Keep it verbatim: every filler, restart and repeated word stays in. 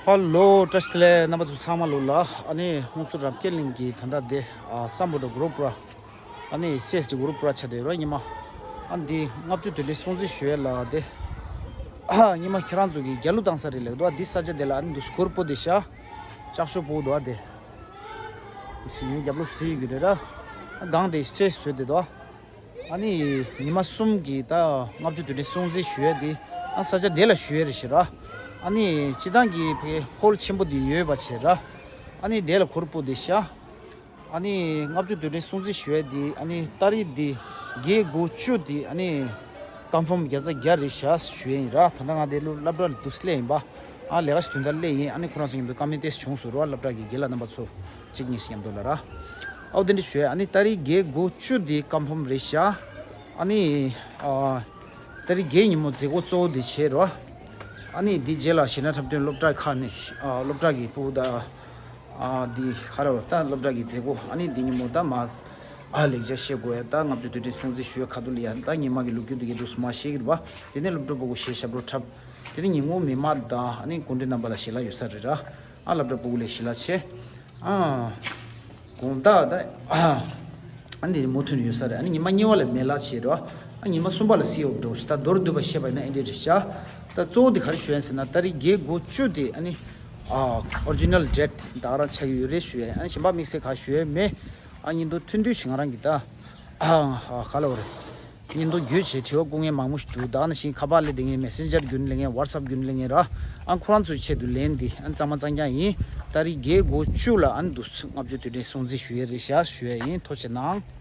ཧ་ལོ། བཀྲ་ཤིས་བདེ་ལེགས། རྣམ་པ་ཚོ་ཚང་མ་ལོ་ལ། ཨ་ནི་ཧུན་སུར་རམ་སྐད་གླིང་གི་ད་ལྟ་དེ་ཨ་སམ་བྷོ་ཊ་གུ་རུབ་ར། ཨ་ནི་སི་ཨེས་ཌི་གུ་རུབ་ར་ཆ་དེ་ར་ཉི་མ། ཨ་འདི་ལྔ་བཅུ་དུས་དྲན་སྲུང་བརྩི་ཞུ་ཡས་ལ་དེ། ཨ་ཉི་མ་ཁྱེད་རང་ཚོ་གི་རྒྱ་ལུ་བཏང་ས་རེད་ལེགས་འདུག་འདི་ས་ཆ་དེ་ལ་ཨ་ནི་འདུག་སྐོར་པོ་དེ་ཤ། ལྕགས་ཤོག་པོ་འདུག་ཨ་དེ། ཟི་ངའི་རྒྱབ་ལོགས་ཟི་ཡི་གི་རེད་ར། ཨ་སྒང་དེ་སི་ཊེ་ཇི་བཟོས་དེ་འདུག་ཨ། ཨ་ནི་ཉི་མ་གསུམ་གྱི་ད་ལྔ་བཅུ་དུས་དྲན་སྲུང་བརྩི་ཞུ་ཡས་དེ། ཨ་ས་ཆ་དེ་ལ་ཞུ་ཡས་རེད་ཤི་ར། ཨ་ནི་སྤྱི་བཏང་གི་ཕའི་ཧོལ་ཆེན་པོ་དེ་ཡོད་པ་བྱས་ར། ཨ་ནི་དེ་ལ་གུར་པོ་དེ་ཤ། ཨ་ནི་ལྔ་བཅུ་དུས་དྲན་སྲུང་བརྩི་ཞུ་ཡས་དེ་ཨ་ནི་ཏ་རིག་དེ་བརྒྱད་དགུ་བཅུ་དེ་ཨ་ནི་ཀོན་ཕོམ་བརྒྱ་ཆ་བརྒྱ་རེད་ཤ་ཞུ་ཡས་ཡིན་ར། ད་ལྟ་ང་དེ་ལོ་སློབ་གྲྭ་ལ་འདུག་སླེབས་ཡིན་པ། ཨ་ལས་ཀ་ཞིག་དོན་དག་སླེབས་ཡིན། ཨ་ནི་ཁོ་རང་ཚོ་མཉམ་དུ་ཀ་མེན་ཊི་བྱུང་སོང་ར། སློབ་གྲྭ་གི་རྒན་ལགས་རྣམ་པ་ཚོ་གཅིག་གཉིས་ཤིག་མཉམ་དུ་ལ་ར། ཨའོ་དེ་འདྲ་ཞུ་ཡས། ཨ་ནི་ཏ་རིག་བརྒྱད་དགུ་བཅུ་དེ་ཀོན་ཕོམ་རེད་ཤག་ཨ་ནི་ཨ་ཏ་རིག་བརྒྱད་ཉིན་མོ་མཛད་སྒོ་གཙོ་བོ་དེ་བྱས་རོ། ཨ་ནི་དེ་རྗེས་ལ་གཞས་སྣ་འཁྲབ་སྟོན་སློབ་གྲྭ་ཁག་ནས་ཨ་སློབ་གྲྭ་གི་ཕྲུ་གུ་དང་ཨ་དེ་ག་རེ་ད་སློབ་གྲྭ་གི་མཛད་སྒོ། ཨ་ནི་དེ་ཉིན་མོ་ད་མ་ཨ་ལེགས་ཆ་བཤད་དགོས་ཡ། ད་ལྔ་བཅུ་དུས་དྲན་སྲུང་བརྩི་ཞུ་ཡ་ཁ་ཐུག་ལ་ཡ་ད་ཉི་མ་གི་ལོ་རྒྱུས་དེ་གི་འདུག་སུ་མ་བཤད་གི་རེད་པ། དེ་ནས་སློབ་གྲྭ་ཕྲུ་གུ་གཞས་ཞབས་བྲོ་འཁྲབ། དེ་ནས་ཉིན་གུང་མི་མང་དང་ཨ་ནི་སྐུ་མགྲོན་རྣམ་པ་ལ་ཞལ་ལག་ཡོད་ས་རེད་ར། ཨ་སློབ་གྲྭ་ཕྲུ་གུ་ལ་ཞལ་ལག་བྱས། ཨ། དགོང་དག་ད། ཨ་ནི་མུ་མཐུད་ནས་ཡོད་ས་རེད། ཨ་ནི་ཉི་མ་གཉིས་པ་ལ་མེ་ལག་བྱས་རོ། ཨ་ཉི་མ་གསུམ་པ་ལ་སི་ཨོ་འགྲོ་ཞིག་ད་མདོར་བསྡུས་པ་བཤད་པ་ཡིན་ན་ཨེ་འདྲས་རེད་ཤག་ད་གཙོ་བོ་དེ་ག་རེ་ཞུ་ཡིན་ཟེར་ན་ཏ་རིག་བརྒྱད་དགུ་བཅུ་དེ་ཨ་ནི། ཨ་ཨོ་རི་ཇི་ནལ་ཌེ་ཊི་ད་ག་རང་ཆགས་ཀྱི་ཡོད་རེད་ཞུ་ཡ་ཡིན། ཨ་ནི་གཞན་པ་དམིགས་བསལ་ག་ཞུ་ཡ་མེད། ཨ་ཉིན་དུ་ཐུན་དུས་ཤིག་ང་རང་གི་ད། ཨ་ཨ་ག་ལ་བ་རེད། ཉིན་དུ་རྒྱུས་བྱས་དྲི་བ་བསྐུར་མཁན་མང་པོ་ཞིག་འདུག་ད་ནང་བཞིན་ཁ་པར་ལས་དེ་ངས་མེ་སེན་ཇར་བརྒྱུད་ནས་ལས་མཁན་ཝ་ཊི་སེབ་བརྒྱུད་ནས་ལས་མཁན་ར། ཨ་ཁོ་རང་ཚོའི་ཆེད་དུ་ལན་འདི་ཨ་གཙང་མ་གཙང་རྐྱང་ཡིན། ཏ་རིག་བརྒྱད་དགུ་བཅུ་ལ་ཨ་འདུག་ལྔ་བཅུ་དུས་དྲན་སྲུང་བརྩི་ཞུ་ཡས་རེད་ཤག་ཞུ་ཡས་ཡིན། ཐུགས་རྗེ་གནང་།